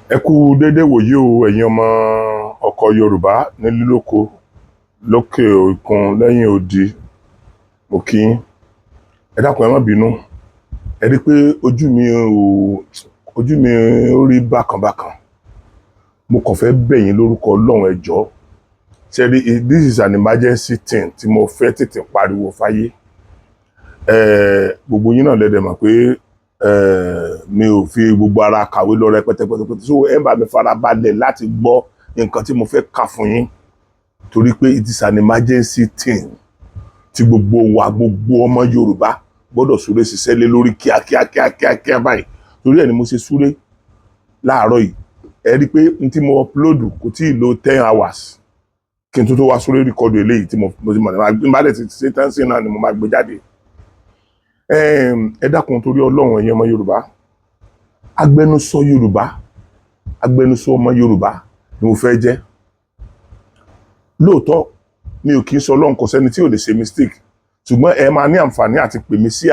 Ẹ kú déédé wòyí o, ẹ̀yin ọmọ ọkọ Yorùbá nílé, lóko, lókè òkun, lẹ́yìn odi, mo kí yín. Ẹ dákun, ẹ má bínú. Ẹ rí i pé ojú mi ò ojú mi ó rí bákan bákan. Mo kàn fẹ́ bẹ̀ yín lórúkọ Ọlọ́run, ẹ jọ̀ọ́. Ṣe rí, this is an emergency thing tí mo fẹ́ tètè pariwo fáyé. Gbogbo yín náà lẹ́dẹ̀ mọ̀ pé mi ò fi gbogbo ara kàwé lọ rẹpẹtẹ pẹtẹpẹtẹ, so ẹ bá mi fara balẹ̀ láti gbọ́ nǹkan tí mo fẹ́ kà fún yín, torí pé it is an emergency thing tí gbogbo wa, gbogbo ọmọ Yorùbá gbọ́dọ̀ súré ṣiṣẹ́ lé lórí kíákíá kíákíá kíá báyìí. Torí ẹ̀ ni mo ṣe súré láàárọ̀ yìí. Ẹ rí i pé n tí mo upload kò tí ì lo 10 hours kí n tó tó wá súré record eléyìí tí mo ti mọ̀ ní bá dẹ̀ ti ṣe tán sí náà ni mo máa gbé jáde. Ẹ dákun, torí Ọlọ́run, ẹ̀yin ọmọ Yorùbá, agbẹnusọ Yorùbá, agbẹnusọ ọmọ Yorùbá ni mo fẹ́ jẹ́. Lóòótọ́, mi ò kí ń sọ Ọlọ́run, kò sẹ́ni tí ò lè ṣe mistake, ṣùgbọ́n ẹ máa ní àǹfààní àti pè mí sí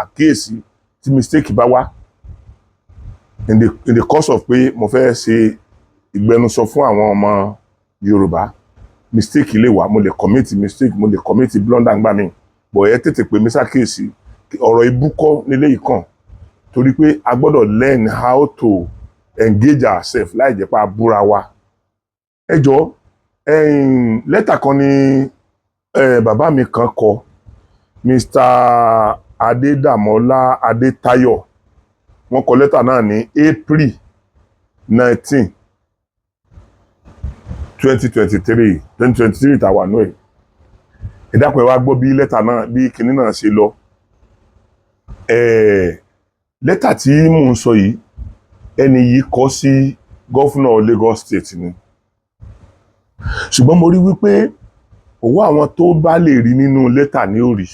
àkíyèsí tí mistake bá wá in the course of pé mo fẹ́ ṣe ìgbẹnusọ fún àwọn ọmọ Yorùbá. Mistake lè wà, mo lè commit mistake, mo lè commit blunder ńgbà míì, bọ̀ ẹ tètè pè mí ṣàkíyèsí. Ọ̀rọ̀ ibú kọ́ nílé yìí kàn, torí pé a gbọ́dọ̀ learn how to engage ourselves láì jẹ́ pé a búra wa. Ẹ jọ̀ọ́, lẹ́tà kan ni bàbá mi kan kọ, Mr. Adédàmọ́lá Adétáyọ̀. Wọ́n kọ lẹ́tà náà ní April 19, 2023, 2023 tá a wà nù ẹ̀. Ẹ dákun, ẹ wá gbọ́ bí lẹ́tà náà, bí kinní náà ṣe lọ. Lẹ́tà tí mò ń sọ yìí, ẹni yìí kọ sí governor Lagos State ni, ṣùgbọ́n mo rí wípé òwò àwọn tó bá lè rí nínú lẹ́tà ní òrì.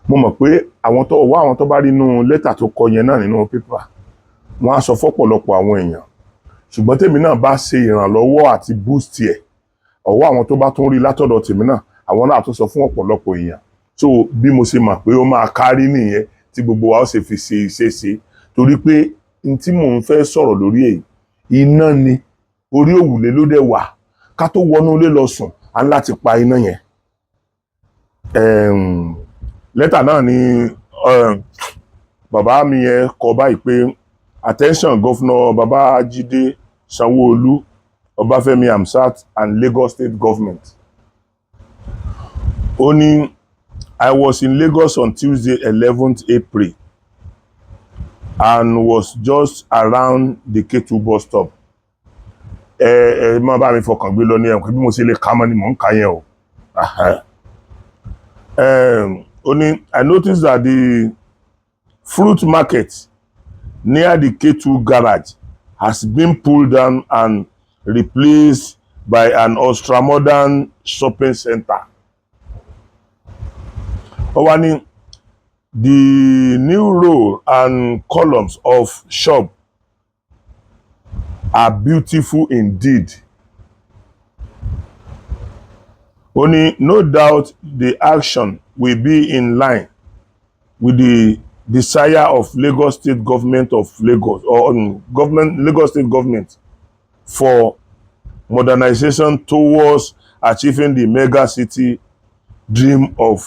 Mo mọ̀ pé àwọn tó òwò àwọn tó bá rí nínú lẹ́tà tó kọ yẹn náà nínú paper, wọ́n á sọ fọ́pọ̀lọpọ̀ àwọn èèyàn. Ṣùgbọ́n tèmi náà bá ṣe ìrànlọ́wọ́ àti boost ẹ̀, ọwọ́ àwọn tó bá tún rí látọ̀dọ̀ tèmi náà, àwọn náà tún sọ fún ọ̀pọ̀lọpọ̀ èèyàn. So bí mo ṣe mọ̀ pé ó máa kárí nìyẹn tí gbogbo wa ó ṣe fi ṣe iṣẹ́ ṣe, torí pé n tí mò ń fẹ́ sọ̀rọ̀ lórí èyí, iná ni, orí òwúlé ló dẹ̀ wà. Ká tó wọnú ilé lọ sùn, á ní láti pa iná yẹn. Lẹ́tà náà ni bàbá mi yẹn kọ báyìí pé, "Attention Governor Babajide Sanwo-Olu, Ọbáfẹ́mi Hamzat and Lagos State Government." Ó ní, "I was in Lagos on Tuesday, 11th April, and was just around the Ketu bus stop." Ẹ má bá mi fọkàn gbé lọ ní ẹ̀kọ́, bí mo ṣe lè kà mọ́ ni mò ń kà yẹn o. Ó ní, "I noticed that the fruit market near the Ketu garage has been pulled down and replaced by an ultramodern shopping center." Ó wá ní, "The new row and columns of shop are beautiful indeed." Ó ní, "No doubt the action will be in line with the desire of Lagos State Government of Lagos or government, Lagos State Government, for modernization towards achieving the mega city dream of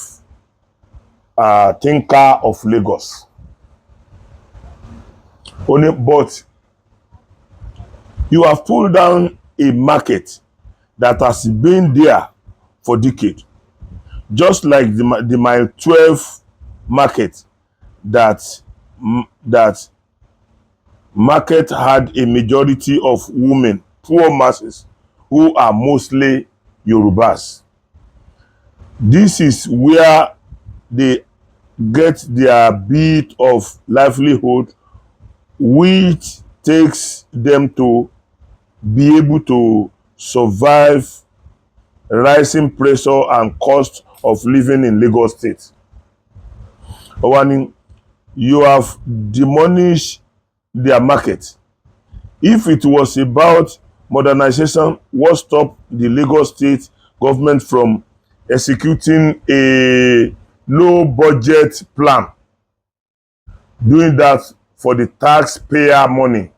thinker of Lagos." Ó ní, "But you have pulled down a market that has been there for decades, just like the Mile 12 market. That market had a majority of women, poor masses who are mostly Yorubas. This is where they get their bit of livelihood, which takes them to be able to survive rising pressure and cost of living in Lagos State." Ó wá ní, "You have demolished their market. If it was about modernization, what stopped the Lagos State government from executing a low budget plan, doing that for the taxpayer money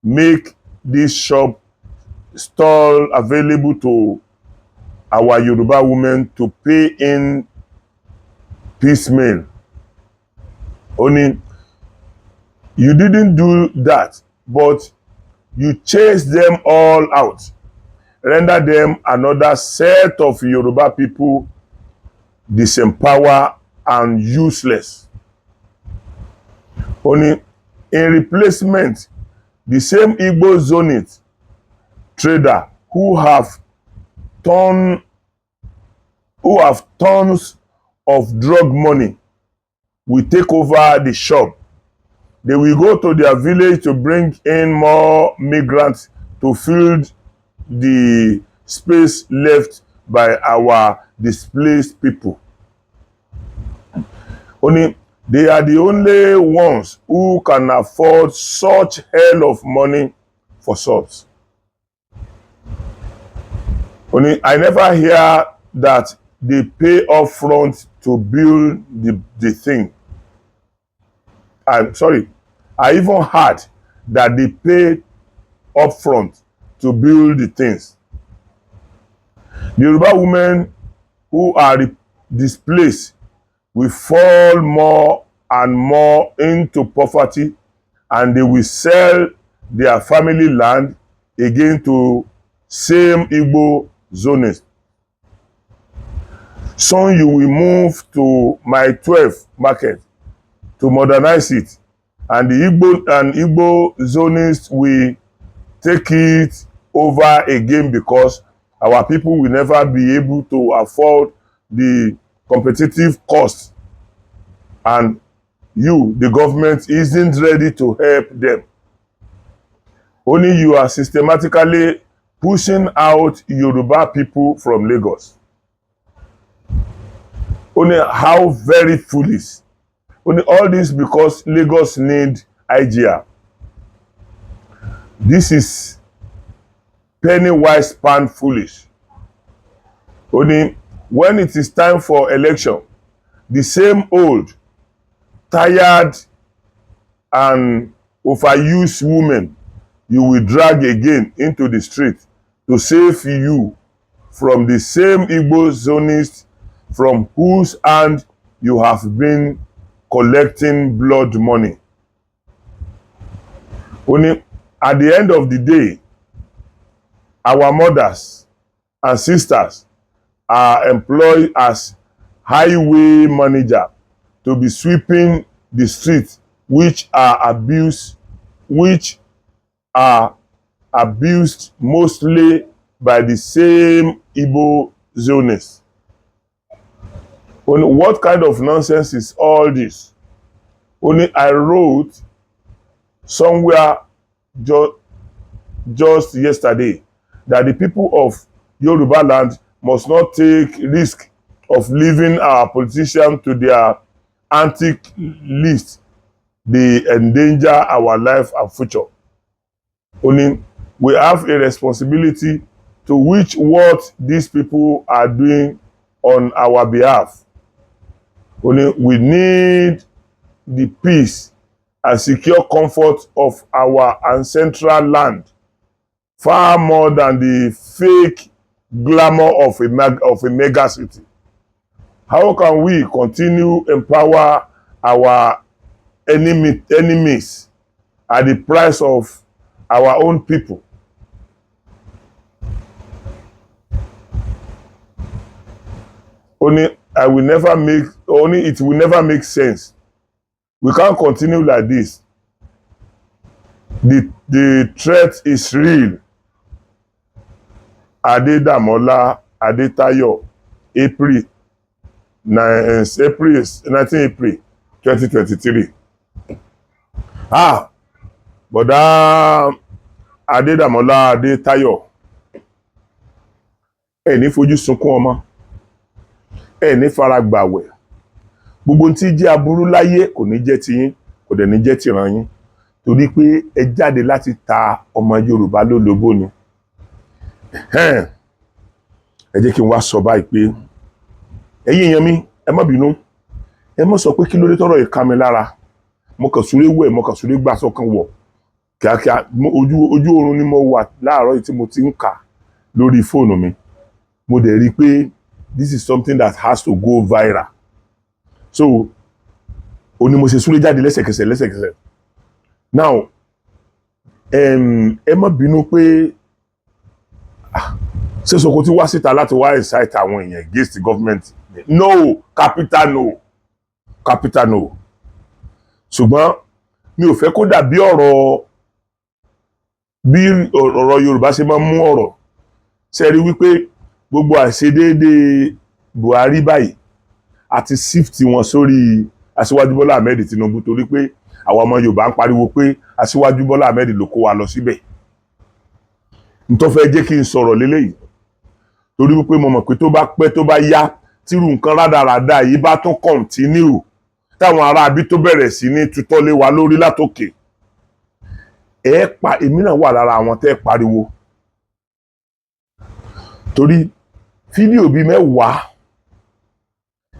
Make this shop stall available to our Yoruba women to pay in piecemeal." Ó ní, "You didn't do that, but you chased them all out, render them another set of Yoruba people disempower and useless." Ó ní, "In replacement, the same Igbo Zionist trader who have tons of drug money will take over the shop. They will go to their village to bring in more migrants to fill the space left by our displaced people." Ó ní, "They are the only ones who can afford such hell of money for shops." Ó ní, "I never hear that they pay up front to build the thing. I'm sorry, I even heard that they pay up front to build the things. The Yoruba women who are displaced will fall more and more into poverty, and they will sell their family land again to same Igbo Zionists. Soon you will move to Mile 12 market to modernize it, and the Igbo Zionists will take it over again because our people will never be able to afford the competitive cost, and you, the government, isn't ready to help them. Only you are systematically pushing out Yoruba people from Lagos." Only how very foolish. Only all this because Lagos need IGR. This is penny wise pound foolish. Only when it is time for election, the same old, tired and overused women you will drag again into the street to save you from the same Igbo Zionists from whose hand you have been collecting blood money. Ó ní, "At the end of the day, our mothers and sisters are employed as highway manager to be sweeping the streets which are abused mostly by the same Igbo Zionists." Ó ní, "What kind of nonsense is all this?" Ó ní, "I wrote somewhere just yesterday that the people of Yoruba land must not take risk of leaving our politicians to their antic list. They endanger our life and future." Ó ní, "We have a responsibility to watch what these people are doing on our behalf." Ó ní, "We need the peace and secure comfort of our ancestral land far more than the fake glamour of a mega city. How can we continue empower our enemies at the price of our own people?" Ó ní, I will never make, ó ní, "It will never make sense. We can't continue like this. The threat is real." Adedamola Adetayo, April 9, April 19, April 2023. Ah, bọ̀dá Adédàmọ́lá Adétáyọ̀, ẹ ní fojú sunkún ọmọ, ẹ ní fara gbàwẹ̀. Gbogbo ohun tí jẹ́ aburú láyé kò ní jẹ́ tiyín, kò dẹ̀ ní jẹ́ tìran yín, torí pé ẹ jáde láti ta ọmọ Yorùbá lólobó ni. Ẹ̀hẹ́n. Ẹ jẹ́ kí n wá sọ báyìí pé ẹ̀yin èèyàn mi, ẹ má bínú, ẹ má sọ pé kí ló dé tọ́rọ̀ yìí ká mi lára. Mo kàn súré wẹ̀, mo kàn súré gbà sọ́kàn wọ̀. Kíákíá, ojú oorun ni mo wà láàárọ̀ yìí tí mo ti ń kà lórí fóònù mi. Mo dẹ̀ rí i pé this is something that has to go viral, so ó ní mo ṣe súré jáde lẹ́sẹ̀kẹsẹ̀ lẹ́sẹ̀kẹsẹ̀. Now, ẹ má bínú pé, ah, ṣé Sokoti wá síta láti wá incite àwọn èèyàn against the government? No, capital no, capital no. Ṣùgbọ́n mi ò fẹ́ kó dàbí ọ̀rọ̀ bí ọ̀rọ̀ Yorùbá ṣe máa ń mú ọ̀rọ̀ ṣe rí wípé gbogbo àìṣedéédé Buhari báyìí àti shift wọn sórí Aṣíwájú Bọ́lá Ahmed Tinubu, torí pé àwọn ọmọ Yorùbá ń pariwo pé Aṣíwájú Bọ́lá Ahmed ló kó wa lọ síbẹ̀. N tó fẹ́ jẹ́ kí n sọ̀rọ̀ léléyìí, torí wípé mo mọ̀ pé tó bá pẹ́, tó bá yá, tírú nǹkan rádaràda yìí bá tún continue, táwọn aráabí tó bẹ̀rẹ̀ sí ní tutọ́ lé wa lórí látòkè, ẹ pa èmi náà wà lára àwọn tẹ́ pariwo, torí fídíò bíi 10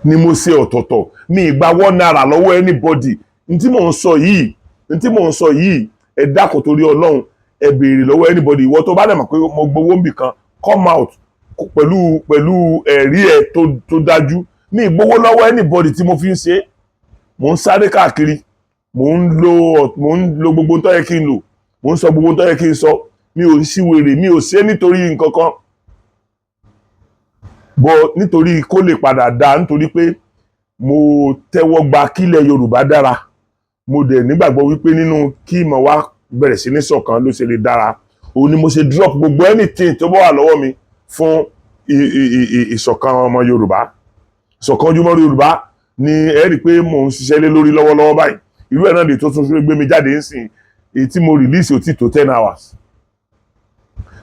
ni mo ṣe ọ̀tọ̀ọ̀tọ̀. Mi ì gba ₦1 lọ́wọ́ anybody. N tí mò ń sọ yìí, n tí mò ń sọ yìí, ẹ dákun, torí Ọlọ́run, ẹ béèrè lọ́wọ́ anybody. Ìwọ tó bá dẹ̀ mọ̀ pé mo gbowó níbì kan, come out pẹ̀lú ẹ̀rí ẹ̀ tó dájú. Mi ì gbowó lọ́wọ́ anybody tí mo fi ń ṣe. Mò ń sáré káàkiri, mò ń lo gbogbo tó yẹ kí n lò, mò ń sọ gbogbo tó yẹ kí n sọ. Mi ò sí wèrè, mi ò ṣe nítorí nǹkan kan bọ̀, nítorí kó lè padà dáa, nítorí pé mo tẹ́wọ́ gba kílẹ̀ Yorùbá dára. Mo dẹ̀ nígbàgbọ́ wípé nínú kí ìmọ̀ wa bẹ̀rẹ̀ sí ní ṣọ̀kan ló ṣe lè dára. Òun ni mo ṣe drop gbogbo anything tó bá wà lọ́wọ́ mi fún ìṣọ̀kan ọmọ Yorùbá. Ìṣọ̀kan ojúmọ́ Yorùbá ni ẹ rí i pé mò ń ṣiṣẹ́ lé lórí lọ́wọ́lọ́wọ́ báyìí. Irú ẹ̀ náà lè tó tún gbé mi jáde ń sìn, èyí tí mo release ò tí tó 10 hours.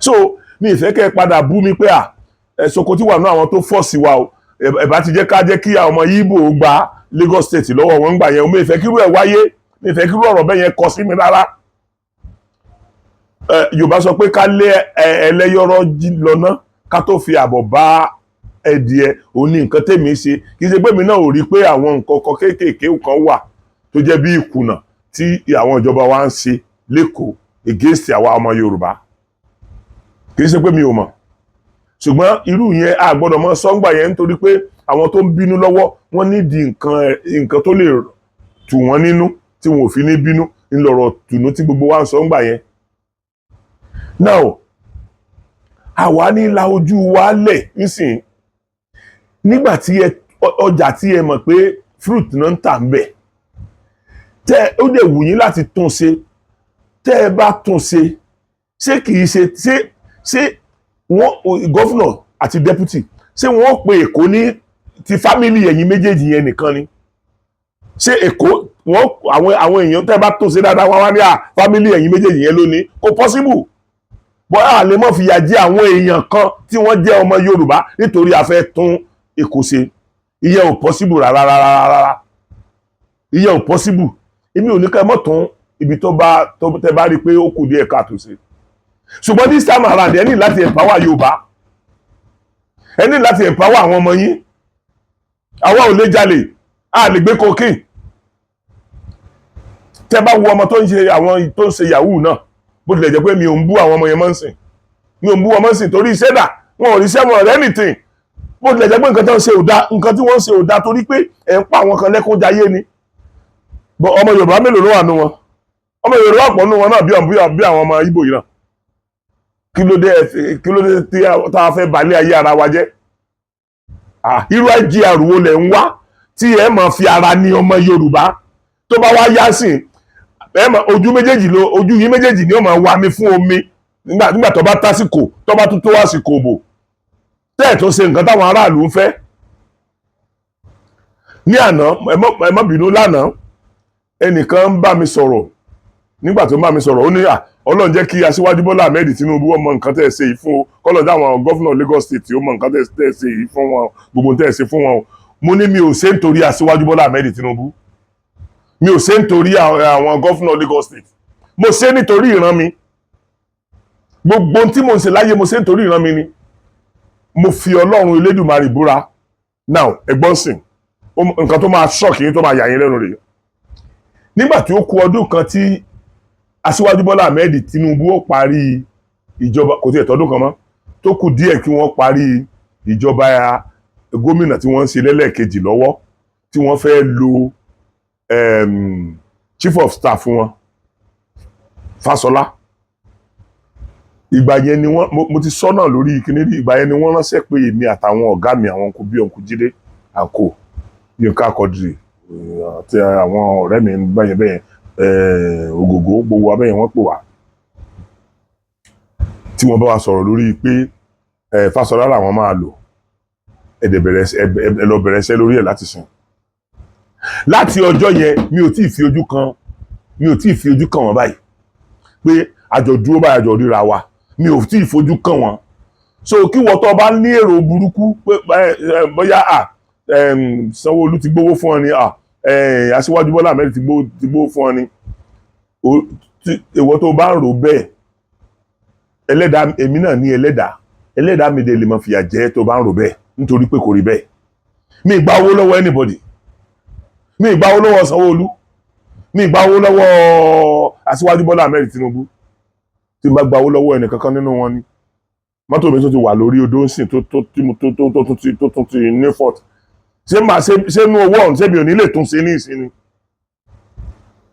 So mi ì fẹ́ kẹ́ ẹ padà bú mi pé à ẹ Sokoti wà ní àwọn tó force wa o, ẹ bá ti jẹ́ ká jẹ́ kí àwọn ọmọ Ìgbò gba Lagos State lọ́wọ́ wọn gbà yẹn. Mi ì fẹ́ kírú ẹ̀ wáyé, mi ì fẹ́ kírú ọ̀rọ̀ bẹ́ẹ̀ yẹn kọ sí mi rárá. Yorùbá sọ pé ká lé ẹlẹ́yọ̀rọ̀ lọ́nà ká tó fi àbọ̀ bá ẹdìẹ. Òun ní nǹkan tèmi ṣe. Kì í ṣe pé mi náà ò rí pé àwọn nǹkan kan kéékèèké kan wà tó jẹ́ bí ìkùnà tí àwọn ìjọba wa ń ṣe l'Ékòó against àwa ọmọ Yorùbá. Kì í ṣe pé mi ò mọ̀, ṣùgbọ́n irú yẹn a gbọ́dọ̀ mọ sọ́ngbà yẹn, nítorí pé àwọn tó ń bínú lọ́wọ́, wọ́n nídìí nǹkan tó lè tù wọ́n nínú tí wọn ò fi ní bínú ńlọrọ̀ tùnú tí gbogbo wa ń sọ́ngbà yẹn. Now, àwa ní la ojú wa lẹ̀ nísìn nígbà tí ẹ ọjà tí ẹ mọ̀ pé fruit náà ń tà ń bẹ̀, tẹ́ ó dẹ̀ wù yín láti tún ṣe, tẹ́ ẹ bá tún ṣe, ṣé kìí ṣe ṣé wọ́n, governor àti deputy, ṣé wọ́n pe Èkó ní ti family ẹ̀yin méjèèjì yẹn nìkan ni? Ṣé Èkó wọ́n àwọn èèyàn, tẹ́ bá tún ṣe dáadáa, wọ́n wá ní à family ẹ̀yin méjèèjì yẹn lónìí? Kò possible. Bọ́lá lè mọ́ fìyà jẹ àwọn èèyàn kan tí wọ́n jẹ́ ọmọ Yorùbá nítorí a fẹ́ tún Èkó ṣe. Ìyẹn ò possible rárá rárá rárá, ìyẹn ò possible. Èmi ò ní ká ẹ mọ́ tún ibi tó bá tó tẹ́ bá rí i pé ó kù díẹ̀ káàtó ṣe, ṣùgbọ́n this time around, ẹ ní láti empower Yorùbá, ẹ ní láti empower àwọn ọmọ yín. Àwa ò lè jalè, a lè gbé cocaine. Tẹ́ bá wo ọmọ tó ń ṣe, àwọn tó ń ṣe yahoo náà, bó tilẹ̀ jẹ́ pé mi ò ń bú àwọn ọmọ yẹn mọ́ ń sìn, mi ò ń bú wọn mọ́ ń sìn, torí iṣẹ́ dà, wọn ò ríṣẹ́, wọn ò rẹ́ anything. Bó tilẹ̀ jẹ́ pé nǹkan tó ń ṣe ò da, nǹkan tí wọ́n ń ṣe ò da, torí pé ẹ̀ ń pa àwọn kan lẹ́kún jayé ni. Bọ́ ọmọ Yorùbá mélòó ló wà nù wọn? Ọmọ Yorùbá pọ̀ nù wọn náà bí àwọn ọmọ Ìgbò yìí náà. Kí ló dé? Kí ló dé tí tá a fẹ́ balẹ̀ ayé ara wa jẹ́? Irú IGR wo lẹ̀ ń wá tí ẹ máa fi ara ní ọmọ Yorùbá? Tó bá wá yá sí, ẹ máa ojú méjèèjì ló ojú yín méjèèjì ni ó máa wá mi fún omi nígbà tó bá tásìkò, tó bá tún tó àsìkò bò tẹ́ ẹ̀ tó ṣe nǹkan táwọn aráàlú ń fẹ́. Ní àná, ẹ má bínú, lánàá, ẹnìkan ń bá mi sọ̀rọ̀. Nígbà tó ń bá mi sọ̀rọ̀, ó ní à Ọlọ́run jẹ́ kí Aṣíwájú Bọ́lá Ahmed Tinubu ọmọ nǹkan tẹ́ ẹ ṣe yìí fún o, kọ́lọ́n dáwọn governor Lagos State ó mọ nǹkan tẹ́ ẹ ṣe yìí fún wọn, gbogbo tẹ́ ẹ ṣe fún wọn o. Mo ní mi ò ṣe nítorí Aṣíwájú Bọ́lá Ahmed Tinubu, mi ò ṣe nítorí àwọn governor Lagos State, mo ṣe nítorí ìran mi. Gbogbo ohun tí mo ń ṣe láyé, mo ṣe nítorí ìran mi ni. Mo fi Ọlọ́run Elédùmarè búra. Now, ẹ̀gbọ́n sìn, nǹkan tó máa shock yín, tó máa yà yín lẹ́nu rèé. Nígbà tí ó kù ọdún kan tí Aṣíwájú Bọ́lá Ahmed Tinubu ó parí ìjọba, kò tiẹ̀ tọdún kan mọ́ tó kù díẹ̀ kí wọ́n parí ìjọba gómìnà tí wọ́n ń ṣe lẹ́lẹ́kejì lọ́wọ́, tí wọ́n fẹ́ lo chief of staff wọn, Fáṣọlá. Ìgbà yẹn ni wọ́n, mo ti sọ́nà lórí kíní rí, ìgbà yẹn ni wọ́n ránṣẹ́ pé èmi àtàwọn ọ̀gá mi, àwọn kò bí ọ̀nkú Jídé àǹkó, Yínká Quadri àti àwọn ọ̀rẹ́ mi bẹ́yẹn bẹ́yẹn, Ògògó, gbogbo wa bẹ́yẹn, wọ́n pè wá tí wọ́n bá wa sọ̀rọ̀ lórí pé Fáṣọlá làwọn máa lò. Ẹ dẹ̀ bẹ̀rẹ̀, ẹ lọ bẹ̀rẹ̀ iṣẹ́ lórí ẹ̀ láti sìn. Láti ọjọ́ yẹn, mi ò tí ì fi ojú kan wọ́n báyìí pé àjọ dúró báyìí, àjọ ríra wa, mi ò tí ì fojú kàn wọ́n. So kí wọ́n tó bá ní èrò burúkú pé bóyá Sanwó-Olú ti gbówó fún ọ ni, Aṣíwájú Bọ́lá Ahmed ti gbówó fún ọ ni, ìwọ tó bá ń rò bẹ́ẹ̀, ẹlẹ́dàá èmi náà ní, ẹlẹ́dàá mi dẹ̀ lè máa fìyà jẹ tó bá ń rò bẹ́ẹ̀, nítorí pé kò rí bẹ́ẹ̀. Mi gba owó lọ́wọ́ anybody. Mi gba owó lọ́wọ́ Sanwó-Olú, mi gba owó lọ́wọ́ Aṣíwájú Bọ́lá Ahmed Tinubu. Tí n bá gba owó lọ́wọ́ ẹnì kankan nínú wọn ni, mọ́tò mi tó ti wà lórí odó ń sìn tó tó tí mo tó tó tó tó ti tó tún ti ní fault, ṣé máa ṣe ṣé inú owó ọ̀hún, ṣé mi ò ní lè tún ṣe ní ìsinmi?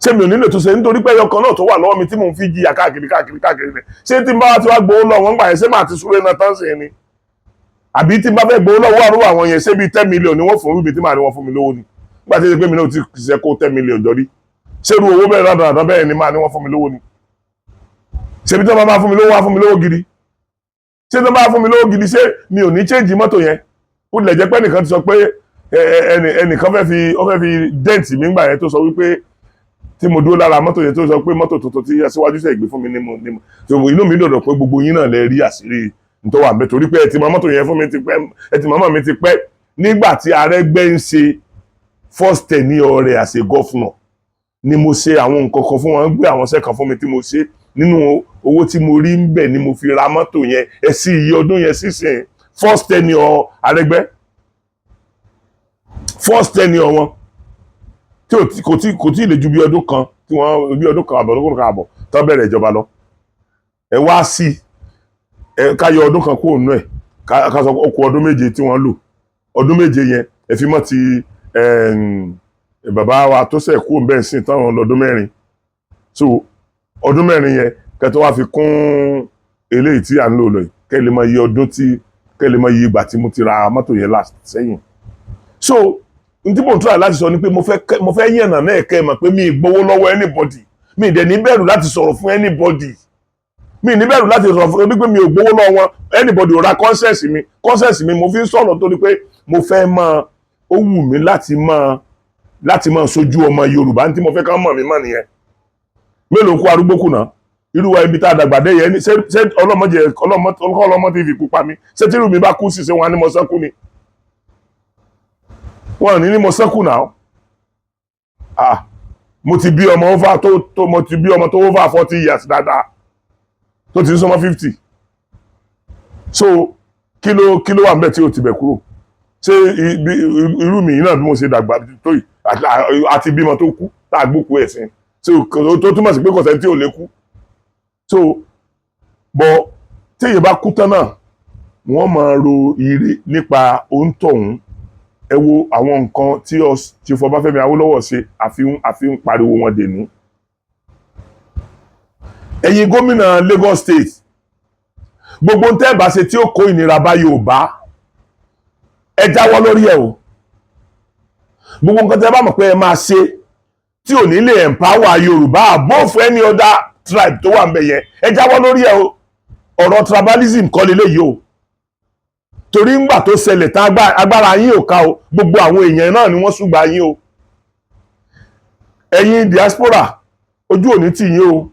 Ṣé mi ò ní lè tún ṣe? Nítorí pé ẹyọ kan náà tó wà lọ́wọ́ mi tí mò ń fi jìyà káàkiri káàkiri káàkiri rẹ̀, ṣé tí n bá wá ti wá gbowó lọ wọ́n gbà yẹn, ṣé màá ti súré náà tán sí ni? Àbí tí n bá fẹ́ gbowó lọ́wọ́ àrùn àwọn yẹn, ṣé bíi 10 million ni wọ́n fún mi tí màá ní wọ́n fún mi lówó ni? Nígbà tí ó ṣe pé mi náà ti ṣiṣẹ́ kó 10 million jọ rí, ṣé irú owó bẹ́ẹ̀ rádàrádà bẹ́ẹ̀ ni màá ní wọ́n fún mi lówó ni? Ṣebí tí wọ́n bá fún mi lówó, wá fún mi lówó gidi. Ṣé tí wọ́n bá fún mi lówó gidi, ṣé mi ò ní change mọ́tò yẹn? Ó lè jẹ́ pé ẹnìkan ti sọ pé ẹnìkan fẹ́ fi, ó fẹ́ fi dent mi ńgbà yẹn, tó sọ wípé tí mo dúró lára mọ́tò yẹn, tó sọ pé mọ́tò tuntun tí aṣíwájú ṣe gbé fún mi ní mo tó. Inú mi dọ̀dọ̀ pé gbogbo yín náà lè rí àṣírí tó wà mẹ́, torí pé ẹ ti mọ mọ́tò yẹn fún mi ti pẹ́, ẹ ti mọ́mọ́ mi ti pẹ́. Nígbà tí Arẹ́gbẹ́ ń ṣe first tenure rẹ̀ as a governor ni mo ṣe àwọn nǹkan kan fún wọn, gbé àwọn iṣẹ́ kan fún mi tí mo ṣe. Nínú owó tí mo rí ń bẹ̀ ni mo fi ra mọ́tò yẹn. Ẹ sí iye ọdún yẹn sísìn, first tenure Arẹ́gbẹ́, first tenure wọn tí kò tí lè ju bí ọdún kan tí wọ́n, bí ọdún kan àbọ̀, ọdún kan àbọ̀ tó bẹ̀rẹ̀ ìjọba lọ. Ẹ wá sí ẹ, ká yọ ọdún kan kúrò nínú ẹ̀, ká sọ ó kù ọdún 7 tí wọ́n lò. Ọdún 7 yẹn, ẹ fi mọ́ ti bàbá wa tó ṣẹ̀ kúrò bẹ́ẹ̀ sí táwọn lọ́dún 4. So ọdún 4 yẹn, kẹ́ tó wá fi kún eléyìí tí à ń lò lọ yìí, kẹ́ lè mọ iye ọdún tí, kẹ́ lè mọ iye ìgbà tí mo ti ra mọ́tò yẹn last sẹ́yìn. So n tí mò ń try láti sọ ni pé mo fẹ́ yànnà náà kẹ́ ẹ mọ̀ pé mi ì gbowó lọ́wọ́ anybody. Mi ì dẹ̀ ní bẹ̀rù láti sọ̀rọ̀ fún anybody. Mi ì ní bẹ̀rù láti sọ̀rọ̀ fún pé mi ò gbowó lọ́wọ́ wọn. Anybody ò ra conscience mi. Conscience mi mo fi ń sọ̀rọ̀, torí pé mo fẹ́ máa, ó wù mí láti máa sojú ọmọ Yorùbá. Ní tí mo fẹ́ ká mọ̀ mí mọ̀ nìyẹn. Mélòó kó arúgbó kùnà irú wa, ibi tá a dàgbà dé yẹn, ṣé ọlọ́mọdé ọlọ́mọ ti fi kú pa mí? Ṣé tí irú mi bá kú sí, ṣé wọn á ní mo sẹ́kù ni? Wọn ní mo sẹ́kù náà. Ah, mo ti bí ọmọ over tó tó mo ti bí ọmọ tó over 40 years dáadáa, tó ti ń sọmọ 50. So kí ló wà níbẹ̀ tí o ti bẹ̀ kúrò? Ṣé irú mi yìí náà, bí mo ṣe dàgbà tó yìí, àti bímọ tó kú tá a gbókú ẹ̀ sí, so tó túmọ̀ sí pé kò sẹ́ni tí ò lè kú. So bọ̀ tí èyí bá kú tán náà, wọ́n máa ro ire nípa òǹtọ̀hún. Ẹ wo àwọn nǹkan tí Chief Ọbáfẹ́mi Awólọ́wọ̀ ṣe, àfihàn pariwo wọn dè ní. Ẹ̀yin gómìnà Lagos State, gbogbo ń tẹ́ bá ṣe tí ó kó ìnira bá Yorùbá, ẹ jáwọ́ lórí ẹ̀ o. Gbogbo nǹkan tẹ́ bá mọ̀ pé ẹ máa ṣe tí ò ní lè empower Yorùbá above any other tribe tó wà ń bẹ̀ yẹn, ẹ jáwọ́ lórí ẹ̀ o. Ọ̀rọ̀ tribalism kọ́ leléyìí o, torí ńgbà tó ṣẹlẹ̀ tán, agbára yín ò ká o. Gbogbo àwọn èèyàn náà ni wọ́n ṣùgbà yín o. Ẹ̀yin diaspora, ojú òní tì yín o,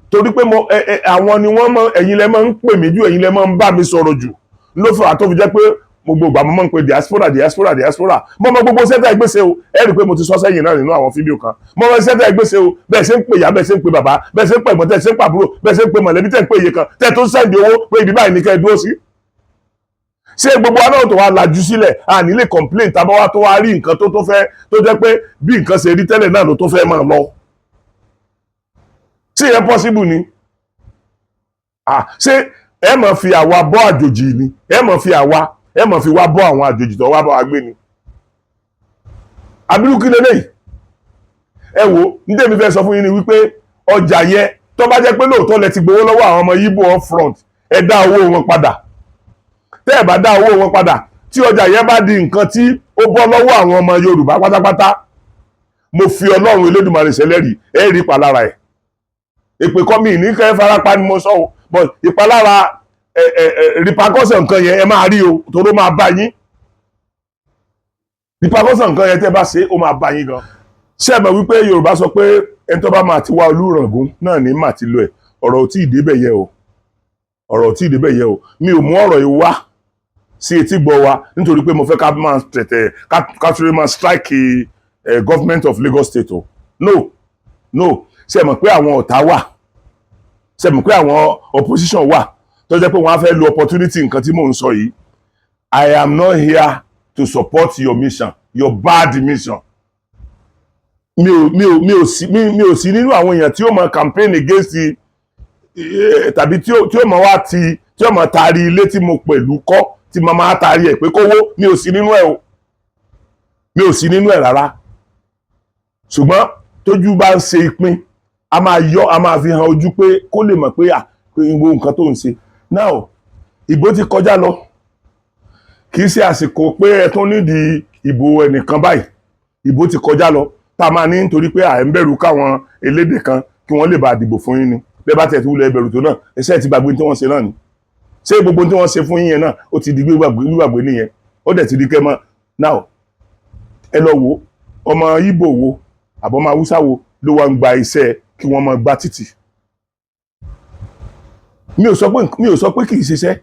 torí pé mo ẹ ẹ àwọn ni wọ́n mọ. Ẹ̀yin lẹ máa ń pè mí jù, ẹ̀yin lẹ máa ń bá mi sọ̀rọ̀ jù, ló fà tó fi jẹ́ pé gbogbo ìgbà mo máa ń pe diaspora, diaspora, diaspora. Mo mọ gbogbo sẹ́tà ìgbésẹ̀ o. Ẹ rí i pé mo ti sọ sẹ́yìn náà nínú àwọn fídíò kan. Mo mọ sẹ́tà ìgbésẹ̀ o, bẹ́ẹ̀ ṣe ń pè ìyá, bẹ́ẹ̀ ṣe ń pè bàbá, bẹ́ẹ̀ ṣe ń pè ẹ̀gbọ́n, tẹ́ ṣe ń pàbúrò, bẹ́ẹ̀ ṣe ń pè mọ̀lẹ́bí, tẹ́ ń pè iye kan, tẹ́ tó ń send owó pé ibi báyìí ní kẹ́ ẹ dúró sí. Ṣé gbogbo wa náà tó wá lajú sílẹ̀, a ní lè complain tábà wá tó wá rí nǹkan tó fẹ́ tó jẹ́ pé bí nǹkan ṣe rí tẹ́lẹ̀ náà ló tó fẹ́ máa lọ? Ṣé yẹn possible ni? Ah, ṣé ẹ máa fi àwa bọ́ àjòjì ni? Ẹ máa fi àwa, ẹ máa fi wá bọ́ àwọn àjòjì tó wá bá wa gbé ni? Àbírú kí leléyìí? Ẹ wo, ní tèmi fẹ́ sọ fún yín ni wípé ọjà yẹn, tó bá jẹ́ pé lóòótọ́ lẹ ti gbowó lọ́wọ́ àwọn ọmọ Yíbò up front, ẹ dá owó wọn padà. Tẹ́ ẹ bá dá owó wọn padà, tí ọjà yẹn bá di nǹkan tí ó bọ́ lọ́wọ́ àwọn ọmọ Yorùbá pátápátá, mo fi Ọlọ́run Elédùmarè ṣẹlẹ́rìí, ẹ rí ìpalára ẹ̀. Èpè kọ́ mi ní kẹ́ farapa ni mo sọ o, but ìpalára ẹ ẹ ẹ repercussion nǹkan yẹn, ẹ máa rí o, toró máa bá yín. Repercussion nǹkan yẹn, tẹ́ bá ṣe, ó máa bá yín gan. Ṣé ẹ mọ̀ wípé Yorùbá sọ pé ẹni tó bá máa ti wá Olúràngún náà ní mà ti lọ ẹ̀? Ọ̀rọ̀ ò tí ì débẹ̀ yẹ o, ọ̀rọ̀ ò tí ì débẹ̀ yẹ o. Mi ò mú ọ̀rọ̀ yìí wá sí etí gbọ́ wa nítorí pé mo fẹ́ ká máa tẹ̀tẹ̀ ká tún máa strike government of Lagos State o. No, no. Ṣé ẹ mọ̀ pé àwọn ọ̀tá wà? Ṣé ẹ mọ̀ pé àwọn opposition wà tó jẹ́ pé wọ́n á fẹ́ lo opportunity nǹkan tí mò ń sọ yìí? I am not here to support your mission, your bad mission. Mi ò sí nínú àwọn èèyàn tí ó máa campaign against tàbí tí ó máa wá ti tí ó máa taari ilé tí mo pẹ̀lú kọ́, tí mo máa taari ẹ̀ pé kówó. Mi ò sí nínú ẹ̀ o, mi ò sí nínú ẹ̀ rárá. Ṣùgbọ́n tójú bá ń ṣe ìpín, a máa yọ, a máa fi hàn ojú pé kó lè mọ̀ pé à pé gbogbo nǹkan tó ń ṣe now, ìbò ti kọjá lọ. Kì í ṣe àsìkò pé ẹ tún nídìí ìbò ẹnìkan báyìí. Ìbò ti kọjá lọ tá a máa ní nítorí pé à ń bẹ̀rù káwọn elédè kan kí wọ́n lè bá dìbò fún yín ni. Bẹ́ẹ̀ bá tẹ̀ tí wúlẹ̀ bẹ̀rù tó náà, ẹsẹ̀ ti gbàgbé tí wọ́n ṣe náà ni. Ṣé gbogbo tí wọ́n ṣe fún yín yẹn náà, ó ti di gbígbàgbé nìyẹn? Ó dẹ̀ ti di kẹ́ mọ́. Now, ẹ lọ wo ọmọ Ìgbò wo àbọ̀mọ Haúsá wo ló wá ń gba iṣẹ́ kí wọ́n máa gbá títì? Mi ò sọ pé kì í ṣiṣẹ́,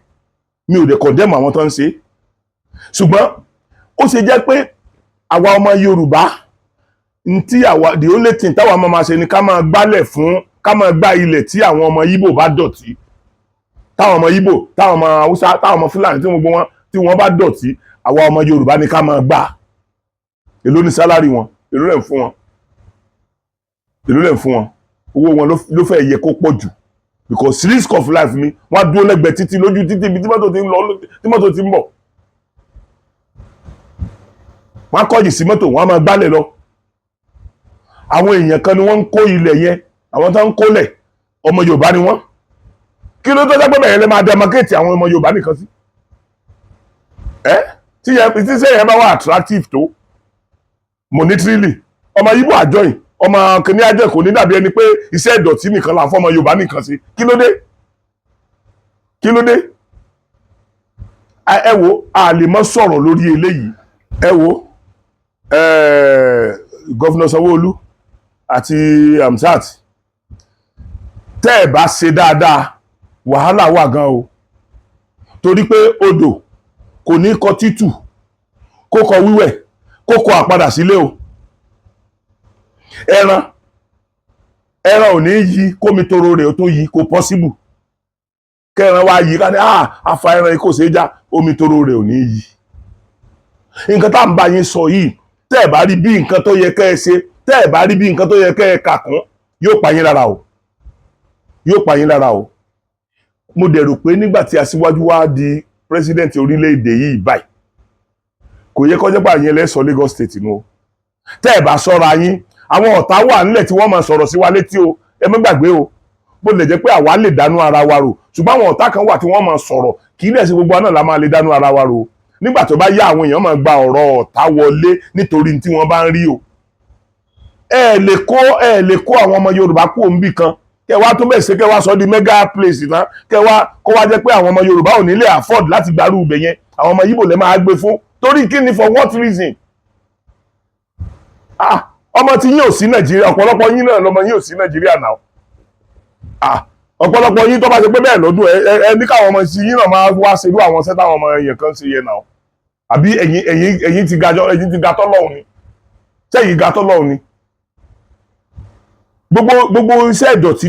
mi ò dẹ̀ condemn àwọn tó ń ṣe. Ṣùgbọ́n ó ṣe jẹ́ pé àwa ọmọ Yorùbá ntí àwa, the only thing táwa máa máa ṣe ni ká máa gbálẹ̀ fún, ká máa gbá ilẹ̀ tí àwọn ọmọ Ìgbò bá dọ̀tí, táwọn ọmọ Ìgbò, táwọn ọmọ Haúsá, táwọn ọmọ Fúlàní, tí gbogbo wọn tí wọ́n bá dọ̀tí, àwa ọmọ Yorùbá ni ká máa gbá. Èló ni salary wọn? Èló lẹ̀ ń fún wọn? Èló lẹ̀ ń fún wọn? Owó wọn ló fẹ́ yẹ kó pọ̀ jù, because risk of life mi, wọ́n á dúró lẹ́gbẹ̀ẹ́ títí, lójú títí, ibi tí mọ́tò ti ń lọ, tí mọ́tò ti ń bọ̀, wọ́n á kọ́jì sí mọ́tò, wọ́n á máa gbálẹ̀ lọ. Àwọn èèyàn kan ni wọ́n ń kó ilẹ̀ yẹn. Àwọn tó ń kólẹ̀, ọmọ Yorùbá ni wọ́n. Kí ló tó jẹ́ pé bẹ̀rẹ̀ lè máa demarcate àwọn ọmọ Yorùbá nìkan sí ẹ́? Tí yẹn, tí sẹ́yìn bá wà attractive tó monetarily, ọmọ Yíbò àjọyìn, ọmọ kìnìún àjọ, kò ní dàbí ẹni pé iṣẹ́ ìdọ̀tí nìkan là ń fọmọ Yorùbá nìkan sí. Kí ló dé? Kí ló dé? Ẹ wo, a lè mọ́ sọ̀rọ̀ lórí eléyìí. Ẹ wo, Governor Sanwó-Olú àti Hamzat, tẹ́ ẹ̀ bá ṣe dáadáa, wàhálà wà gan o, torí pé odò kò ní kọ títù, kó kọ wíwẹ̀, kó kọ àpadà sílé o. Ẹran, ẹran ò ní yí kómi toro rẹ̀ ó tó yí. Kò possible kẹran wá yí ká ní afa ẹran yìí kò ṣeé já, omi toro rẹ̀ ò ní yí. Nǹkan tá à ń bá yín sọ yìí, tẹ́ ẹ̀ bá rí bí nǹkan tó yẹ kẹ́ ẹ ṣe, tẹ́ ẹ̀ bá rí bí nǹkan tó yẹ kẹ́ ẹ kà kún, yóò pa yín lára o, yóò pa yín lára o. Mo dẹ̀ rò pé nígbà tí aṣíwájú wá di president orílẹ̀-èdè yìí báyìí, kò yẹ kó jẹ́ pé àyẹn lẹ́sọ̀ Lagos State nù o. Tẹ́ ẹ̀ bá ṣọ́ra yín, àwọn ọ̀tá wà nílẹ̀ tí wọ́n máa sọ̀rọ̀ sí wa létí o. Ẹ má gbàgbé o. Bó lè jẹ́ pé àwa lè dánú ara wa rò, ṣùgbọ́n àwọn ọ̀tá kan wà tí wọ́n máa sọ̀rọ̀. Kì í dẹ̀ sí gbogbo wa náà la máa lè dánú ara wa rò. Nígbà tó bá yá, àwọn èèyàn máa gba ọ̀rọ̀ ọ̀tá wọlé nítorí tí wọ́n bá ń rí o. Ẹ lè kó àwọn ọmọ Yorùbá kú òǹbì kan, kẹ wá tó bẹ̀ ṣe, kẹ wá sọ di mega place tán, kẹ wá kó wá jẹ́ pé àwọn ọmọ Yorùbá ò ní lè afford láti gbarú ibẹ̀ yẹn, àwọn ọmọ Yíbò lè máa gbé fún. Torí kí ni? For what reason? Ah, ọmọ tí yín ò sí Nàìjíríà, ọ̀pọ̀lọpọ̀ yín náà lọmọ yín ò sí Nàìjíríà náà. Ah, ọ̀pọ̀lọpọ̀ yín, tó bá ṣe pé bẹ́ẹ̀ lọ́dún ẹ ẹ ní káwọn ọmọ sí yín náà máa wá ṣerú àwọn ṣẹ́ táwọn ọmọ yẹn kan ṣe yẹn náà. Àbí ẹ̀yin ti gajọ, ẹ̀yin ti ga tọ́lọ́hún ni? Ṣẹ́yìn ga tọ́lọ́hún ni? Gbogbo iṣẹ́ ìdọ̀tí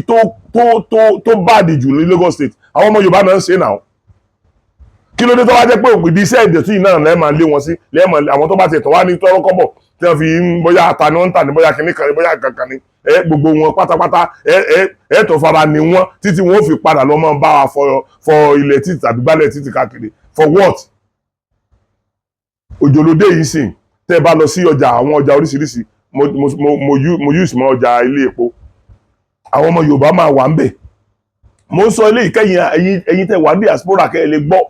tó bad jù ní Lagos State, àwọn ọmọ Yorùbá náà ń ṣe náà. Kí ló dé tó wá jẹ́ pé òpin ibi iṣẹ́ ìdọ̀tí yìí náà lẹ́ẹ̀ máa lé wọn sí, lẹ́ẹ̀ máa àwọn tó bá ti tọ̀ wá ní tọ́rọ́ kọ́bọ̀? Tí wọ́n fi ń bóyá ata ni wọ́n ń tà ní, bóyá kinní kan ní, bóyá kankan ní, ẹ gbogbo wọn pátápátá, ẹ tó fara ní wọn títí wọn ó fi padà lọ máa bá wa fọ ilẹ̀ títì tàbí gbálẹ̀ títì káàkiri. For what? Òjòlódé yìí sìn, tẹ́ ẹ bá lọ sí ọjà, àwọn ọjà oríṣiríṣi, mo use mọ́ ọjà ilé epo, àwọn ọmọ Yorùbá máa wà ń bẹ̀. Mo ń sọ ilé ìkẹyìn, ẹ̀yin tẹ́ wà ní diaspora, kẹ́ ẹ lè gbọ́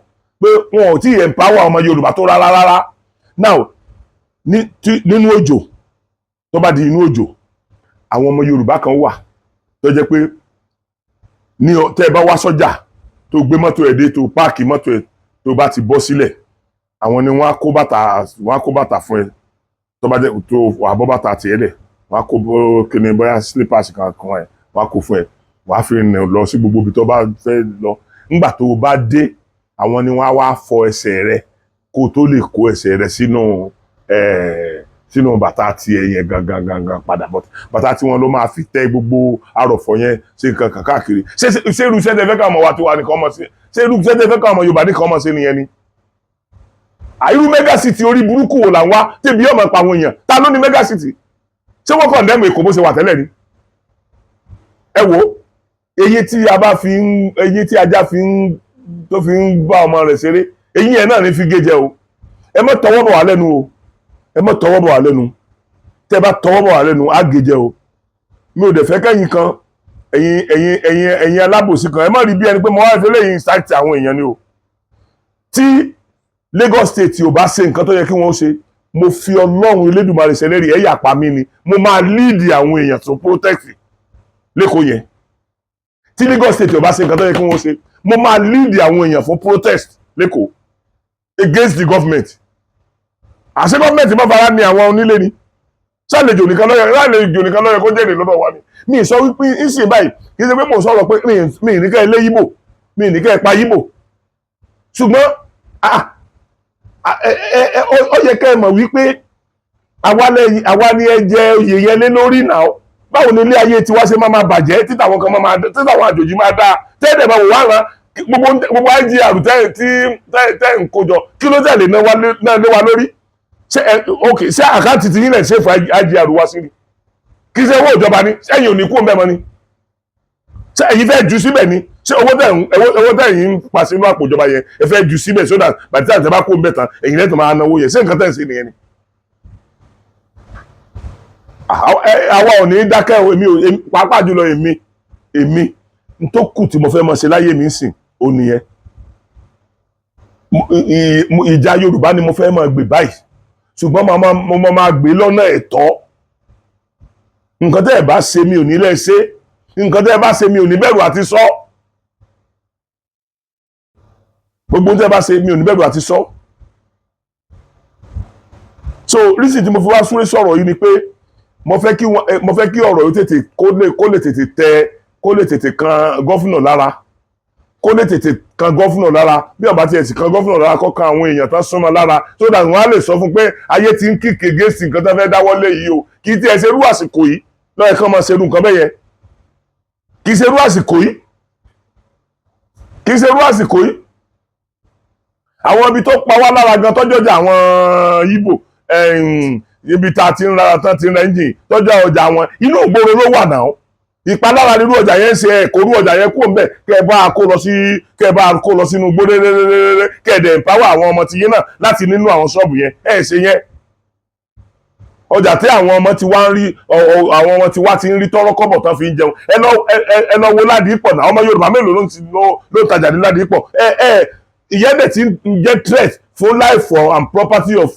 pé wọn ò tí ì empower ọmọ Yorùbá tó rárá rárá. Now, nínú òjò, tó bá di inú òjò, àwọn ọmọ Yorùbá kan wà tó jẹ́ pé ní tẹ́ ẹ bá wá sọ́jà, tó gbé mọ́tò ẹ̀ dé, tó park mọ́tò ẹ̀, tó bá ti bọ́ sílẹ̀, àwọn ni wọ́n á kó bàtà, wọ́n á kó bàtà fún ẹ. Tó bá jẹ́ tó wà bọ́ bàtà tiẹ̀ lẹ̀, wọ́n á kó kíni, bóyá slippers kan kan ẹ̀, wọ́n á kó fún ẹ, wọ́n á fi rìn lọ sí gbogbo ibi tó bá fẹ́ lọ. Ńgbà tó o bá dé, àwọn ni wọ́n á wá fọ ẹsẹ̀ rẹ kó o tó lè kó ẹsẹ̀ rẹ sínú bàtà tiẹ̀ yẹn gangan gangan padà. Bọ́ bàtà tí wọ́n ló máa fi tẹ́ gbogbo arọ̀fọ̀ yẹn ṣe nǹkan kan káàkiri. Ṣé irú iṣẹ́ tẹ fẹ́ káwọn ọmọ wa tiwa nìkan mọ̀ sí? Ṣé irú iṣẹ́ tẹ fẹ́ káwọn ọmọ Yorùbá nìkan mọ̀ sí nìyẹn ni? Àìrú mega city orí burúkú wo là ń wá tẹ̀bí ọmọ pa àwọn èèyàn? Ta ló ní mega city? Ṣé wọ́n condemn Èkó bó ṣe wà tẹ́lẹ̀ ni? Ẹ wo eyín tí a bá fi ń, eyín tí ajá fi ń, tó fi ń bá ọmọ rẹ̀ ṣeré, eyín yẹn náà ní fi gé jẹ o. Ẹ má tọwọ́ bọ̀ wá lẹ́nu o. Ẹ má tọwọ́ bọ̀ wá lẹ́nu. Tẹ́ bá tọwọ́ bọ̀ wá lẹ́nu, á gé jẹ o. Mi ò dẹ̀ fẹ́ kẹ́yìn kan, ẹ̀yin alábòsí kan, ẹ má rí bí ẹni pé mo wá fẹ́ lẹ́yìn incite àwọn èèyàn ni o. Tí Lagos State ò bá ṣe nǹkan tó yẹ kí wọ́n ṣe, mo fi Ọlọ́run Elédùmarè ṣẹlẹ́rìí, ẹ̀yà pa mí ni, mo máa lead àwọn èèyàn tó protest l'Ékòó yẹn. Tí Lagos State ò bá ṣe nǹkan tó yẹ kí wọ́n ṣe, mo máa lead àwọn èèyàn fún protest l'Ékòó against the government. Àṣẹ government bá fara ní àwọn onílé ni, ṣàlejò nìkan lọ́yẹ̀, ṣàlejò nìkan lọ́yẹ̀ kó jèrè lọ́dọ̀ wa ni. Mi sọ wípé ìsìn báyìí, kì í ṣe pé mò ń sọ̀rọ̀ pé mi ní kẹ́ ẹ lé Yíbò, mi ní kẹ́ ẹ pa Yíbò, ṣùgbọ́n ó yẹ kẹ́ ẹ mọ̀ wípé àwa ni ẹ jẹ oyè yẹn lé lórí náà. Báwo ni ilé ayé tiwa ṣe máa máa bàjẹ́, títàwọn kan máa, títàwọn àjòjì máa dáa, tẹ́lẹ̀ máa wò wá rán gbogbo IGR tẹ́ tí tẹ́ ń kójọ? Kí ló tẹ̀lé náà lé wa lórí? Ṣé ẹ, ok, ṣé account ti yín lẹ̀ ṣe fún IGR wá sí ni? Kì í ṣe owó ìjọba ni? Ṣẹ́yìn ò ní kú mẹ́mọ́ ni? Ṣé ẹ̀yin fẹ́ ju síbẹ̀ ni? Ṣé owó tẹ̀ yín ń pa sínú àpò ìjọba yẹn, ẹ fẹ́ ju síbẹ̀ so that bàtí àti ẹ bá kó ń bẹ̀ tán, ẹ̀yin lẹ́tọ̀ máa náwó yẹn? Ṣé nǹkan tẹ̀ ń ṣe nìyẹn ni? Àwa ò ní dákẹ́ o. Èmi ò, pàápàá jùlọ èmi, n tó kù tí mo fẹ́ mọ̀ ṣe láyé mi ń sìn ó nìyẹn. Ìjà Yorùbá ni mo fẹ́ máa gbè báyìí, ṣùgbọ́n mo máa gbé lọ́nà ẹ̀tọ́. Nǹkan tẹ́ ẹ bá ṣe, mi ò ní lẹ́ ṣe. Nǹkan tẹ́ ẹ bá ṣe, mi ò ní bẹ̀rù àti sọ. Gbogbo tẹ́ ẹ bá ṣe, mi ò ní bẹ̀rù àti sọ. So reason tí mo fi wá súré sọ̀rọ̀ yìí ni pé mo fẹ́ kí ọ̀rọ̀ yìí tètè kó lè tètè tẹ, kó lè tètè kan governor lára, kó lè tètè kan governor lára. Bí ó bá tiẹ̀ sì kan governor lára, kó kan àwọn èèyàn tán súnmọ́ lára, so that wọ́n á lè sọ fún pé ayé ti ń kick against nǹkan tó fẹ́ dáwọ́ lé yìí o. Kì í tiẹ̀ ṣerú àsìkò yìí lọ́yẹ̀ kán máa ṣerú nǹkan bẹ́yẹn. Kì í ṣerú àsìkò yìí, kì í ṣerú àsìkò yìí. Àwọn ibi tó pa wá lára gan, tọ́jọ́jà àwọn Ìgbò, ibi tá a ti ń ra tán ti ń ra engine, tọ́jú ọjà wọn, inú ìgboro ló wà náà. Ìpalára nírú ọjà yẹn ń ṣe. Ẹ kó rú ọjà yẹn kúrò ńbẹ̀, kẹ́ ẹ bá a kó lọ sínú igbó réréréréré, kẹ́ ẹ dẹ̀ empower àwọn ọmọ tiyín náà láti nínú àwọn ṣọ́ọ̀bù yẹn. Ẹ ṣe yẹn, ọjà tí àwọn ọmọ ti wá ń rí, àwọn ọmọ tí wá ti ń rí tọ́rọ́ kọ́bọ̀ tán fi ń jẹun. Ẹ lọ wo Ládìípọ̀ náà. Ọmọ Yorùbá mélòó ló ń ti ló ló ń tajà ní Ládìípọ̀? Ẹ ìyẹn dẹ̀ ti ń jẹ́ threat fún life and property of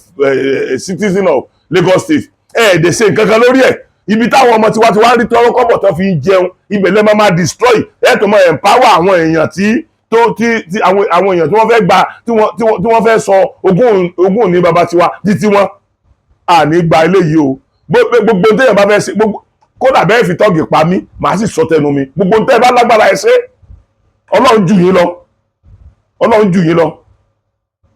citizen of Lagos State. Ẹ dẹ̀ ṣe nǹkan kan lórí ẹ̀. Ibi táwọn ọmọ tiwa ti wá ń rí tọ́rọ́ kọ́bọ̀ tán fi ń jẹun, ibẹ̀ lẹ́ máa máa destroy. Ẹ tó máa empower àwọn èèyàn tí tó tí tí àwọn èèyàn tí wọ́n fẹ́ gba, tí wọ́n fẹ́ sọ ogún ní baba tiwa di tiwọn. Àní gba eléyìí o. Gbogbo téèyàn bá fẹ́ ṣe, gbogbo, kódà bẹ́ẹ̀ fi tọ́gì pa mí, màá sì sọ tẹnu mi. Gbogbo tẹ́ ẹ bá lágbára, ẹ ṣe. Ọlọ́run jù yín lọ, Ọlọ́run jù yín lọ.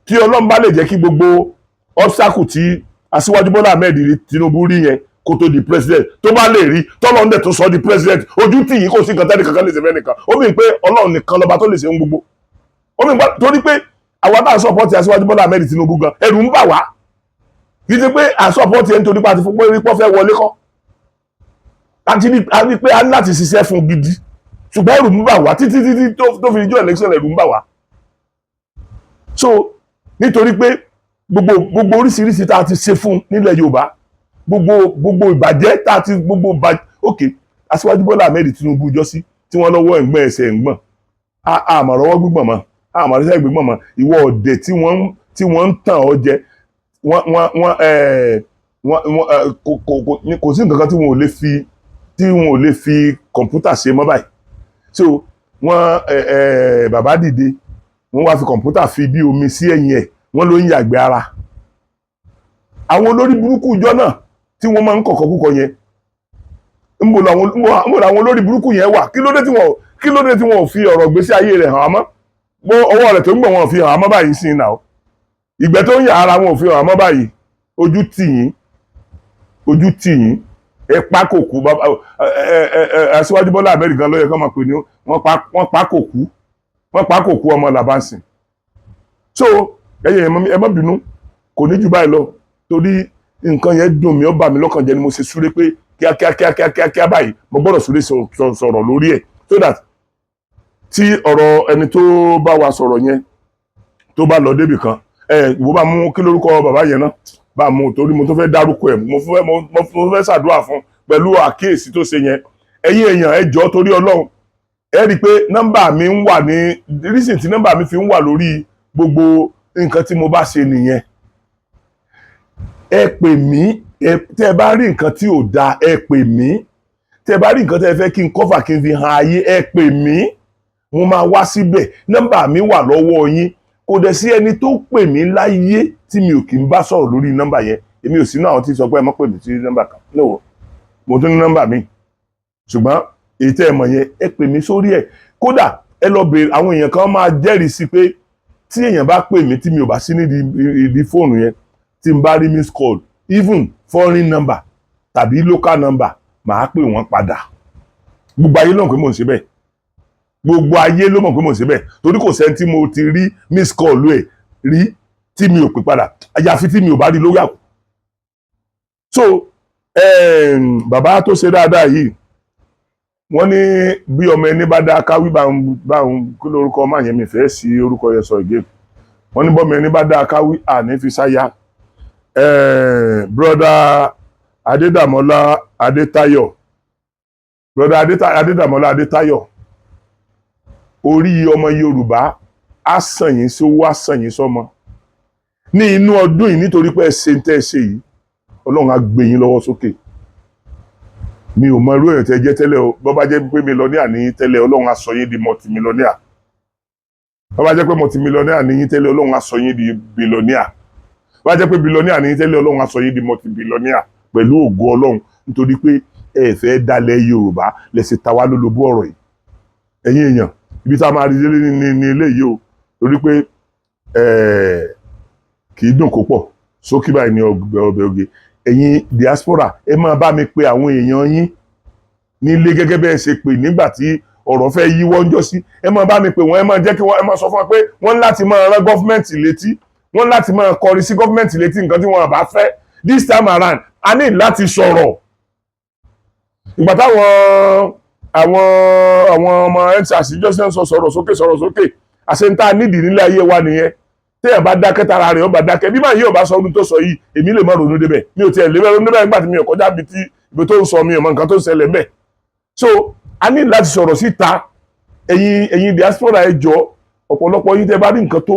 Tí Ọlọ́run bá lè jẹ́ kí gbogbo obstacle tí Aṣíwájú Bọ́lá Ahmed Tinubu rí yẹn kó tó di president, tó bá lè rí, tọ́lọ́run dẹ̀ tó sọ di president, ojú tì yín, kò sí nǹkan tẹ́lẹ̀ kankan lè ṣe fẹ́ nìkan. Ó mì pé Ọlọ́run nìkan lọ́ba tó lè ṣe ń gbogbo. Ó mì pé torí pé àwa tá à ń support Aṣíwájú Bọ́lá Ahmed Tinubu gan, ẹ̀rù ń bà wá. Kì í ṣe pé à support ẹ̀ nítorí pé a ti fún pé rí pọ́ fẹ́ wọlé kọ́ àti ní a ní pé a ní láti ṣiṣẹ́ fún gidi, ṣùgbọ́n ẹ̀rù ń bà wá títí títí tó fi jọ election, ẹ̀rù ń bà wá. So nítorí pé gbogbo oríṣiríṣi tá a ti ṣe fún nílẹ̀ Yorùbá, gbogbo ìbàjẹ́ tá a ti gbogbo ìbàjẹ́, OK, Aṣíwájú Bọ́lá Ahmed Tinubu jọ́sí tí wọ́n lọ́wọ́ ẹ̀gbọ́n ẹsẹ̀ ẹ̀gbọ́n àmọ̀rọ̀wọ́ gbígbọ̀n mọ́, àmọ̀rẹ́sẹ̀ gbígbọ̀n mọ́. Ìwọ ọ̀dẹ̀ tí wọ́n ń tàn ọ́ jẹ, wọ́n wọ́n wọ́n ẹ̀ wọ́n wọ́n ẹ̀ kò kò kò kò sí nǹkan kan tí wọn ò lè fi kọ̀ǹpútà ṣe mọ́ báyìí. So wọ́n ẹ̀ ẹ̀ bàbá dìde, wọ́n wá fi kọ̀ǹpútà fi bí omi sí ẹ̀yìn ẹ̀, wọ́n ló ń yàgbẹ́ ara. Àwọn olórí burúkú ìjọ náà tí wọ́n máa ń kọ̀kọ́ kúkọ yẹn, ńbò làwọn olórí burúkú yẹn wà? Kí ló dé tí wọ́n ò fi ọ̀rọ̀ gbésí ayé rẹ̀ hàn á mọ́? Bó ọwọ́ rẹ̀ tó ń gbọ̀n, wọn ò fi hàn á mọ́ báyìí sí náà. Ìgbẹ́ tó ń yà ara, wọn ò fi hàn á mọ́ báyìí. Ojú tì yín, ojú tì yín. Ẹ pa kò kú. Bàbá ẹ ẹ ẹ Aṣíwájú Bọ́lá Ahmed gan ló yẹ kó máa pè ní wọ́n pa kò kú, wọ́n pa kò kú, ọmọ làbánsìn. So ẹ̀yin, ẹ má bínú, kò ní jù báyìí lọ, torí nǹkan yẹn dùn mí, ó bà mí lọ́kàn jẹ́ ni mo ṣe súré pé kíákíá kíákíá kíákíá báyìí, mo gbọ́dọ̀ súré sọ̀rọ̀ lórí ẹ̀, so that tí ọ̀rọ̀ ẹni tó bá wa sọ̀rọ̀ yẹn tó bá lọ débì kan, ẹ ìwọ bá mú kí lórúkọ bàbá yẹn náà bá mú, torí mo tó fẹ́ dárúkọ ẹ̀, mo fẹ́ ṣàdúrà fún pẹ̀lú àkíyèsí tó ṣe yẹn. Ẹ̀yin èèyàn, ẹ jọ̀ọ́, torí Ọlọ́run, ẹ rí i pé nọ́mbà mi ń wà ní reason tí nọ́mbà mi fi ń wà lórí gbogbo nǹkan tí mo bá ṣe nìyẹn. Ẹ pè mí. Ẹ tẹ́ ẹ bá rí nǹkan tí ò dáa, ẹ pè mí. Tẹ́ ẹ bá rí nǹkan tẹ́ ẹ fẹ́ kí n cover, kí n fi hàn ayé, ẹ pè mí, mo máa wá síbẹ̀. Nọ́mbà mi wà lọ́wọ́ yín. Kò dẹ̀ sí ẹni tó pè mí láyé tí mi ò kì í bá sọ̀rọ̀ lórí nọ́mbà yẹn. Èmi ò sínú àwọn tí sọ pé ẹ má pè mí sí nọ́mbà kan. No, mo tún ní nọ́mbà mi, ṣùgbọ́n èyí tẹ́ ẹ mọ̀ yẹn, ẹ pè mí sórí ẹ̀. Kódà ẹ lọ bèèrè, àwọn èèyàn kan máa jẹ́rìí sí pé tí èèyàn bá pè mí tí mi ò bá sí nídìí ìdí fóònù yẹn, tí n bá rí miss call, even foreign number tàbí local number, màá pè wọ́n padà. Gbogbo ayé ló mọ̀ pé mò ń ṣe bẹ́ẹ̀. Gbogbo ayé ló mọ̀ pé mò ń ṣe bẹ́ẹ̀, torí kò sẹ́ni tí mo ti rí miss call ẹ̀ rí tí mi ò pè padà, àyàfi tí mi ò bá rí lórí àpò. So bàbá tó ṣe dáadáa yìí, wọ́n ní bí ọmọ ẹni bá dá káwí bá ń kí lórúkọ ọmọ yẹn, mi fẹ́ sí orúkọ yẹn sọ ìgé. Wọ́n ní bọ́mọ ẹni bá dá káwí àní fi sáyà. Brother Adédàmọ́lá Adétáyọ̀, brother Adédàmọ́lá Adétáyọ̀, orí ọmọ Yorùbá á sàn yín sówó, á sàn yín sọ́mọ ní inú ọdún yìí, nítorí pé ẹ ṣe ń tẹ́ ẹ ṣe yìí. Ọlọ́run á gbé yín lọ́wọ́ sókè. Mi ò mọ irú èèyàn tẹ́ jẹ́ tẹ́lẹ̀ o. Bọ́ bá jẹ́ pé millionaire ní yín tẹ́lẹ̀, Ọlọ́run á sọ yín di multimillionaire. Bọ́ bá jẹ́ pé multimillionaire ní yín tẹ́lẹ̀, Ọlọ́run á sọ yín di billionaire. Bọ́ bá jẹ́ pé billionaire ní yín tẹ́lẹ̀, Ọlọ́run á sọ yín di multibillionaire pẹ̀lú ògo Ọlọ́run, nítorí pé ẹ fẹ́ dalẹ̀ Yorùbá lẹ́sẹ̀ ta wá lólobó ọ̀rọ̀ yìí. Ẹ̀yin èèyàn, ibi tá a máa rí délé ní eléyìí o, torí pé kì í dùn kó pọ̀ sókí báyìí ní ọbẹ̀ oge. Ẹ̀yin diaspora, ẹ máa bá mi pe àwọn èèyàn yín nílé gẹ́gẹ́ bẹ́ẹ̀ ṣe pè nígbà tí ọ̀rọ̀ fẹ́ yíwọ́ ń jọ sí. Ẹ máa bá mi pè wọ́n, ẹ máa jẹ́ kí wọ́n, ẹ máa sọ fún wọn pé wọ́n ní láti máa rán government létí, wọ́n ní láti máa kọrin sí government létí nǹkan tí wọ́n bá fẹ́. This time around, a ní láti sọ̀rọ̀. Ìgbà táwọn àwọn ọmọ EndSARS jọ́sẹ̀ ń sọ sọ̀rọ̀ sókè, sọ̀rọ̀ sókè, àṣẹ ń tá nídìí nílé ayé wa nìyẹn. Téèyàn bá dákẹ́, tara rẹ̀ ó bá dákẹ́. Bí màá yí ò bá sọ ọdún tó sọ yìí, èmi lè má ronú débẹ̀. Mi ò tiẹ̀ lè má ronú débẹ̀ nígbà tí mi ò kọjá ibi tí ibi tó ń sọ, mi ò mọ nǹkan tó ń ṣẹlẹ̀ ńbẹ̀. So a ní láti sọ̀rọ̀ síta. Ẹ̀yin diaspora, ẹ jọ̀ọ́, ọ̀pọ̀lọpọ̀ yín, tẹ́ bá rí nǹkan tó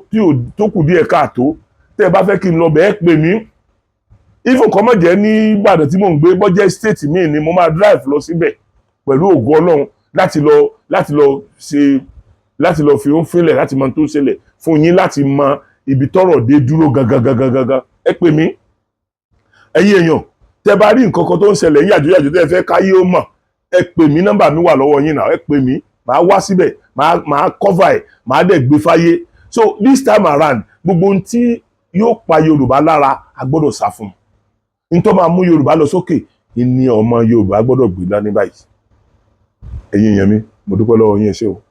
tí ò tó kù díẹ̀ káàtó, tẹ́ bá fẹ́ kí n lọ bẹ́ẹ̀, pè mí. Even kọ́ mọ̀ jẹ́ ní Ìbàdàn tí mò ń gbé, bọ́jẹ́ state míì ni, mo máa drive lọ síbẹ̀ pẹ̀lú ògo Ọlọ́run láti lọ ṣe, láti lọ fi ó fílẹ̀, láti mọ tó ṣẹlẹ̀ fún yín, láti mọ ibi tọ́rọ̀ dé dúró gangan gangan gangan. Ẹ pè mí. Ẹ̀yin èèyàn, tẹ́ bá rí nǹkan kan tó ń ṣẹlẹ̀ ní yàjóyàjó tẹ́ fẹ́ káyé ó mọ̀, ẹ pè mí. Nọ́mbà mi wà lọ́wọ́ yín náà. Ẹ pè mí, màá wá síbẹ̀, màá cover ẹ̀, màá dẹ̀ gbé fáyé. So this time around, gbogbo ohun tí yóò pa Yorùbá lára, a gbọ́dọ̀ sá fún un. N tó máa mú Yorùbá lọ sókè ní ọmọ Yorùbá gbọ́dọ̀ gbé dání báyìí. Ẹ̀yin èèyàn mi, mo dúpẹ́ lọ́wọ́ yín. Ẹ ṣé o.